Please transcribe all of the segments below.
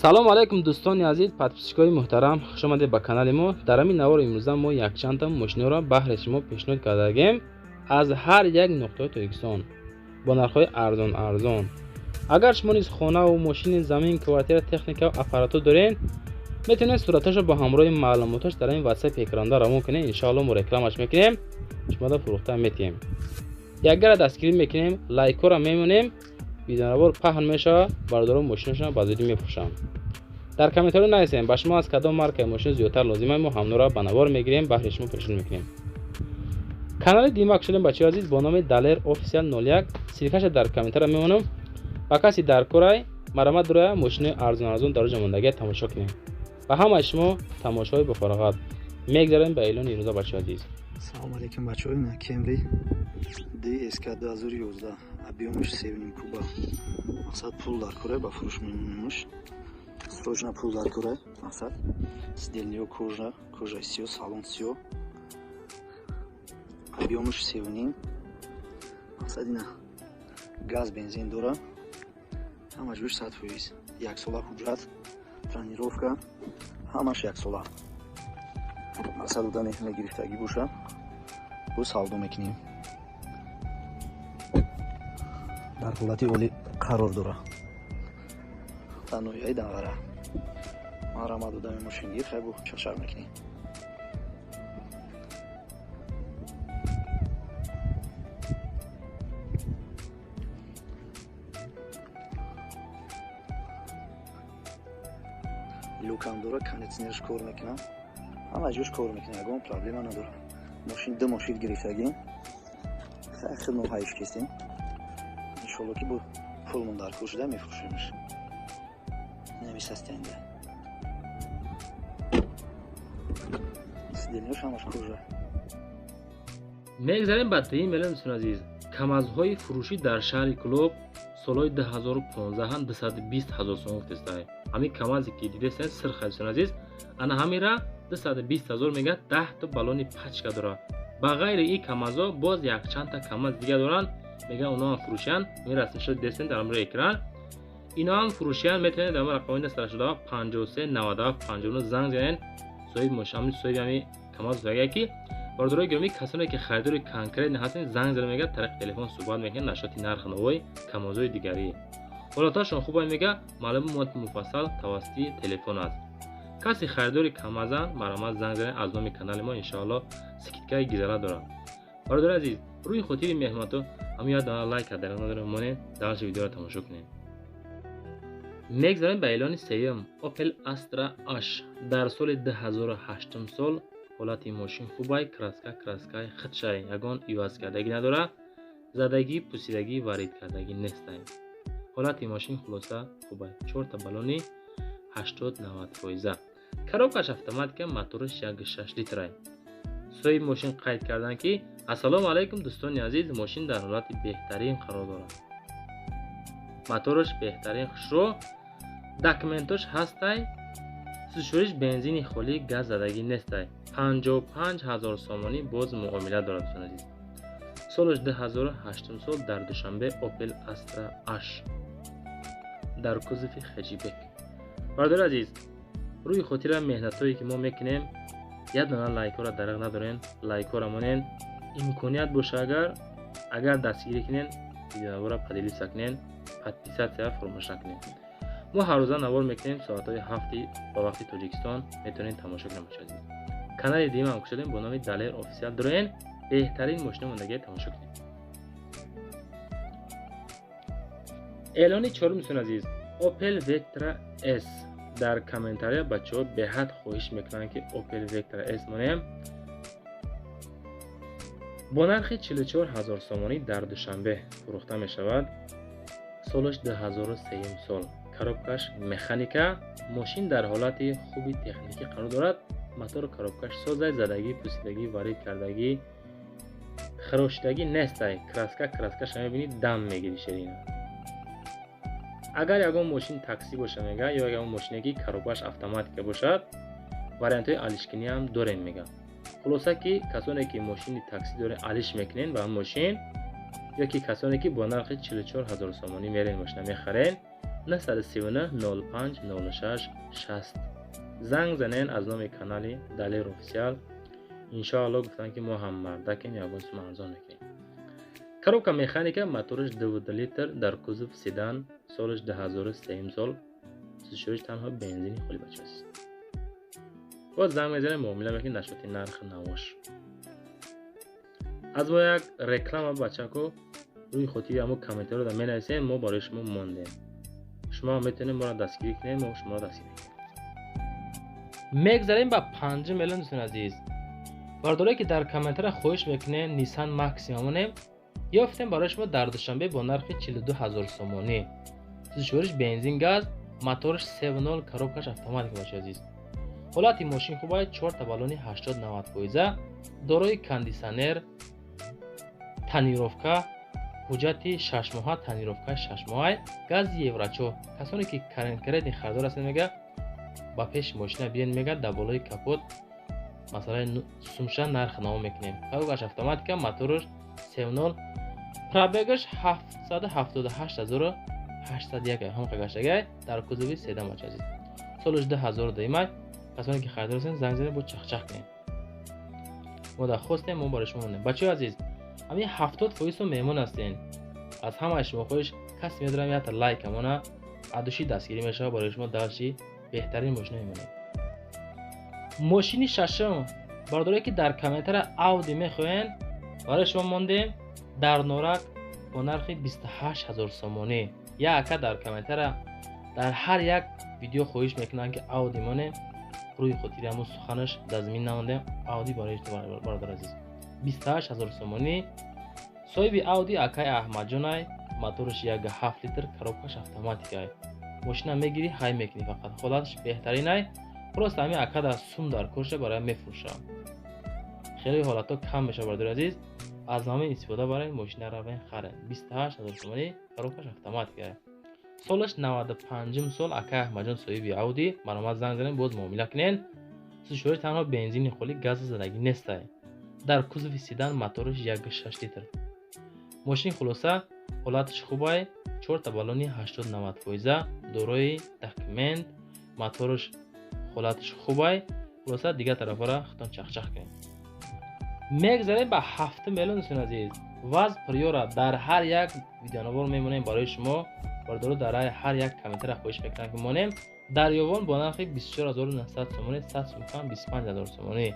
Салом алейкум дӯстони азиз, подписчикои муҳтарам, хуш омадед ба канали мо. Дар ҳамин навор имрӯза мо якчандта мошиноро баҳри шумо пешниҳод кардагем аз ҳар як нуқтаи Тоҷикистон бо нархҳои арзон арзон. Агар шумо низ хонаву мошини, замин, квартира, техника ва аппаратҳо доред, метавонед сураташро бо ҳамроҳи маълумоташ дар ин WhatsApp экранда равон кунед. Иншоалло мо рекламаш мекунем, шумода фурӯхта метиҳем. Якгара дастгирӣ мекунем, лайкҳоро мемонем, видеонавор паҳн мешавад, бародарон мошинашонро ба зудӣ мефурӯшанд. Дар комментариҳо нависем ба шумо аз кадом маркаи мошин зиёдтар лозим, мо ҳамнора ба навор мегирем, баҳри шумо пешниҳод мекунем. Канали димак шудем бачаҳои азиз бо номи Далер Official 01, ссылкаша дар комментария мемонам. Ба каси дар корай марамат дурая мошинои арзон арзон дар оҷа мондагия тамошо кунем. Ба ҳамаи шумо тамошои бофароғат. Мегзарем ба эълони имрӯза бачаҳои азиз. Салом алейкум бачаҳо, ина Camry DSK 2011, объёмаш 3.5 куба. Мақсад пул дар кора, ба фурӯш мемонемш. Срочно пул дар кора, мақсад сидельниё кожа, кожа сиё, салон сиё. Объёмаш 3.5. Мақсад ина газ, бензин дора. Ҳамаш 100%. Як сола ҳуҷҷат, тонировка, ҳамаш як сола. Мақсад одаме мегирифтагӣ боша, бо савдо мекунем. Дар ҳолати олӣ қарор дора. Дар ноҳияи Данғара. Марамад одами мошингир, хай бо чашар мекунем. Люкам дора, кондитсионерш кор мекунам. Ҳама ҷош кор мекунам, ягон проблема надора. Мошин ду мошин гирифтагим. Хай хидмо ҳайш кистем. Иншолло ки бо пулмон дар кор шуда мефурӯшемш. Намисастенда. Сидельниёш ҳамаш кожа. Мегзарем ба дуюм эълон дӯстони азиз. Камазҳои фурӯшӣ дар шаҳри Кӯлоб солҳои 2015 220 ҳазор сомон гуфтестай. Ҳамин камазе ки дидесен сирх дӯстони азиз, ана ҳамира 220 ҳазор мегӯяд, 10 то баллони пачка дорад. Ба ғайри ин камазҳо боз якчандта камаз дига доранд, мегӯянд онҳо ҳам фурӯшиянд. Ин расмишро дидесен дар ҳамроҳи экран. Ино ҳам фурӯшиянд, метавонед дар рақамҳои 987 53 97 59 занг занед. Соҳиби мошин, соҳиби ҳамин камаз мегӯяд ки бародарои гиромӣ, касоне ки харидори конкретни ҳастед, занг зада мегӯяд, тариқи телефон суҳбат мекунед нашоти нархи навои камазҳои дигарӣ. Ҳолаташон хуб мегӯяд, маълумоти муфассал тавассути телефон аст. Каси харидори камазан марамат занг занед, аз номи канали мо иншоалло скидкаи гизала дорад. Бародари азиз, рӯи хотири меҳмато ҳамин як дона лайк дар надорем монед, дарси видеоро тамошо кунед. Мегзарем ба эълони сеюм. Opel Astra H дар соли 2008 сол. Ҳолати мошин хубай, краска краскаи худшай, ягон иваз кардагӣ надорад, задагӣ, пусидагӣ, варид кардагӣ нестай. Ҳолати мошин хулоса хубай, 4 баллони 80-90%. Коробкаш автоматика, мотораш 1.6 литрай. Соҳиби мошин қайд карданд ки ассалому алайкум дӯстони азиз, мошин дар ҳолати беҳтарин қарор дорад. Мотораш беҳтарин хушрӯ, документош ҳастай, сӯзишвориш бензини холӣ, газ задагӣ нестай. 55 ҳазор сомонӣ боз муомила дорад дӯстони азиз. Солаш 2008 сол дар Душанбе Opel Astra H дар кузови хеҷибек. Бародари азиз, рӯи хотира меҳнатҳое ки мо мекунем, як дона лайкҳоро дарақ надорен, лайкҳоро монен. Имконият боша агар дастгирӣ кунен, видеонаворро поделиться кунен, подписатсия фаромӯш накунед. Мо ҳар рӯза навор мекунем соатҳои 7 ба вақти Тоҷикистон, метавонед тамошо кунед бачаҳои азиз. Канали дуюм ҳам кушодем бо номи Далер Official, дороен беҳтарин мошини мондагиро тамошо кунед. Эълони чорум дӯстони азиз, Opel Vectra S. Дар комментария бачаҳо беҳад хоҳиш мекунанд ки Opel Vectra S монем бо нархи 44 ҳазор сомонӣ дар Душанбе фурӯхта мешавад. Солаш 2003 сол, коробкаш механика, мошин дар ҳолати хуби техникӣ қарор дорад. Мотору коробкаш созай, задагӣ, пусидагӣ, варид кардагӣ, хирошидагӣ нестай. Краска краскаша мебинӣ, дам мегирӣ ширина. Агар ягон мошин такси боша мега, ё ягон мошине ки коробкаш автоматика бошад, вариантҳои алишкинӣ ҳам дорем мега. Хулоса ки касоне ки мошини такси дорен алиш мекунен ба мошин, ё ки касоне ки бо нархи 44 ҳазор сомонӣ мерен мошина мехарен, 939 05 06 60 занг занен аз номи канали Далер Официал. Иншоалло гуфтан ки мо ҳам мардакем, ягон сум арзон мекунем. Коробка механика, мотораш 2 литр, дар кузов седан, солаш 2003 сол, сӯзишвориш танҳо бензини холи бачааст. Боз занг мезанем, муомила мекунем нашоти нарх навош. Аз мо як реклама бачако рӯи хотири ҳамо комментариро менависем, мо барои шумо мондем. Шумо метавонед моро дастгирӣ кунед, мо шуморо дастгирӣ мекунем. Мегзарем ба 5 миллион дӯстони азиз. Бардорое ки дар комментария хоҳиш мекунед Nissan Maxima монем, ёфтем барои шумо дар Душанбе бо нархи 42 000 сомонӣ. Сӯзишвориш бензин газ, мотораш 3.0, коробкаш автоматика бачаи азиз. Ҳолати мошин хуб аст, 4 та баллони 80-90%, дорои кондитсионер, тонировка, ҳуҷҷати 6 моҳа, тонировкаи 6 моҳа, гази еврочор. Касоне ки конкретный харидор ҳастед, мега ба пеши мошина биён, мега дар болои капот масалаи сумша нарх наво мекунем. Коробкаш автоматика, мотораш 3.0, пробегаш 778 801 ҳамқа гаштагай, дар кузови седан бача азиз. Солаш 2002 май. Касоне ки харидор ҳастед, занг занед, бо чахчах кунем. Мо дар хостем, мо барои шумо мондем. Бачаҳои азиз, ҳамин 70% меҳмон ҳастен. Аз ҳамаи шумо хоҳиш кас медорам якта лайк амона адуши дастгирӣ мешавад барои шумо дарши беҳтарин мошина мемонем. Мошини шашум, бародарое ки дар комментария Audi мехоҳед, барои шумо мондем дар Норак бо нархи 28 000 сомонӣ. Як ака дар комментария дар ҳар як видео хоҳиш мекунанд ки Audi монем, рӯи хотири ҳамун суханаш дар замин намондем. Audi барои бародар азиз 28 000 сомонӣ. Соҳиби Audi акай Аҳмадҷонай, мотораш 1.7 литр, коробкаш автоматикай. Мошина мегирӣ, ҳай мекунӣ фақат. Ҳолаташ беҳтаринай. Просто ҳамин ака дар сум дар корша барои мефурӯша. Хеле ҳолатҳо кам мешавад бародари азиз. Аз ҳамин истифода барои мошина равен харен. 28 000 сомонӣ, коробкаш автоматикай. Солаш 95 сол, акай Аҳмадҷон соҳиби Audi, маромад занг занед, боз муомила кунед. Сӯзишвориш танҳо бензини холӣ, гази задагӣ нестай. Дар кузови седан, мотораш 1.6 литр. Мошин хулоса ҳолаташ хубай, 4 та баллони 80-90%, дорои документ, мотораш ҳолаташ хубай. Хулоса дигар тарафҳоро худтон чахчах кунед. Мегзарем ба 7 миллион дӯстони азиз. ВАЗ Приора дар ҳар як видеонавор мемонем барои шумо. Бародаро дар ҳар як комментария хоҳиш мекунам ки монем. Дар Ёвон бо нархи 24900 сомонӣ, 100 сум кам 25000 сомонӣ.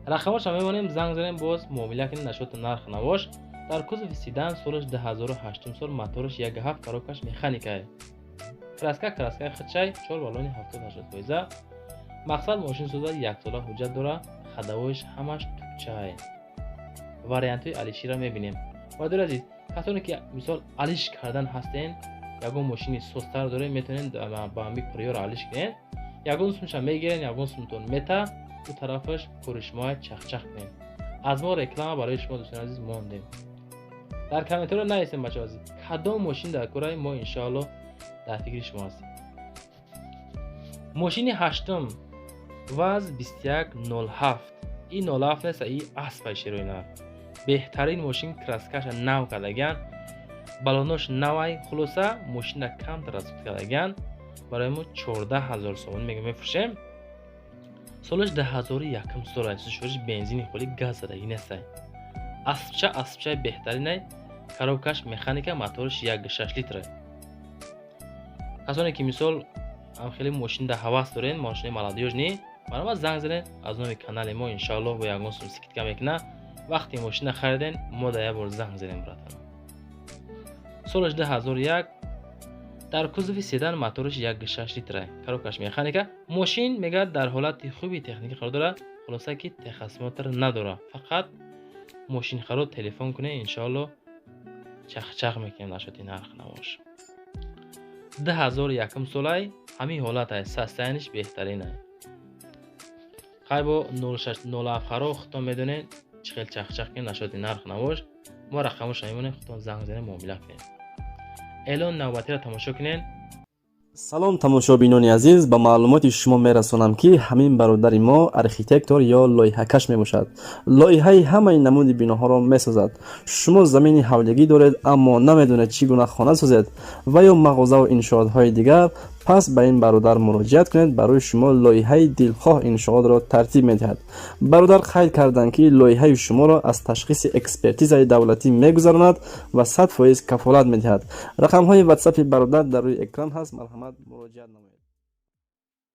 Рақамашро мемонем, занг занем, боз муомила кунем нашоти нарх навош. Дар кузови седан, солаш 2008 сол, мотораш 1.7, коробкаш механикай. Краска краскаи худшай, 4 баллони 70-80%. Мақсад мошин соза як сола ҳуҷҷат дора, ходовойш ҳамаш тукчай. Вариантҳои алишира мебинем. Бародари азиз, касоне ки мисол алиш кардан ҳастен, ягон мошини созтар доред, метавонед ба ҳамин Приора алиш кунед. Ягон сумша мегирен, ягон сумтон мета, ду тарафаш кори шумо чахчах кунед. Аз мо реклама барои шумо дӯстони азиз мондем. Дар комментариҳо нависем бачаҳо азиз, кадом мошин дар кораи мо иншоалло дар фикри шумо ҳастем. Мошини ҳаштум ВАЗ 2107. Ин 07 нест, ин аспай шерои нар. Беҳтарин мошин, краскаша нав кардаган, баллонош навай, хулоса мошина камтар аз кардаган. Барои мо 14000 сомонӣ мега мефурӯшем. Солаш 2001 сол аст, сӯзишвориш бензини холӣ, газ задагӣ нестай. Аспча аспчаи беҳтаринай, коробкаш механика, мотораш 1.6 литр. Касоне ки мисол ҳам хеле мошин дар ҳавас дорен, мошини молодёжный, барои занг занед аз номи канали мо иншоалло бо ягон сум скидка мекуна. Вақте мошина хариден, мо дар як бор занг занем братан. Солаш 2001, дар кузови седан, мотораш 1.6 литр, коробкаш механика. Мошин мегӯяд дар ҳолати хуби техникӣ қарор дорад, хулоса ки техосмотр надорад. Фақат мошинхаро телефон кунед, иншоалло чахчах мекунем нашоти нарх навош. 2001 солай, ҳамин ҳолат ай, состояниш беҳтарин ай. Хай бо 06 07 харо худтон медонед чӣ хел чахчах кунед нашоти нарх навош. Мо рақамашро мемонем, худтон занг занед, муомила кунед. Эълон навбатиро тамошо кунед. Салом, тамошобинони азиз! Ба маълумоти шумо мерасонам, ки ҳамин бародари мо архитектор ё лоиҳакаш мебошад. Лоиҳаи ҳамаи намуди биноҳоро месозад. Шумо замини ҳавлигӣ доред, аммо намедонед, чӣ гуна хона созед ва ё мағозаву иншоотҳои дигар, пас ба ин бародар муроҷиат кунед, барои шумо лоиҳаи дилхоҳ иншоотро тартиб медиҳад. Бародар қайд карданд, ки лоиҳаи шуморо аз ташхиси экспертизаи давлатӣ мегузаронад ва 100% кафолат медиҳад. Рақамҳои ватсапи бародар дар рӯи экран ҳаст, марҳамат, муроҷиат намоед.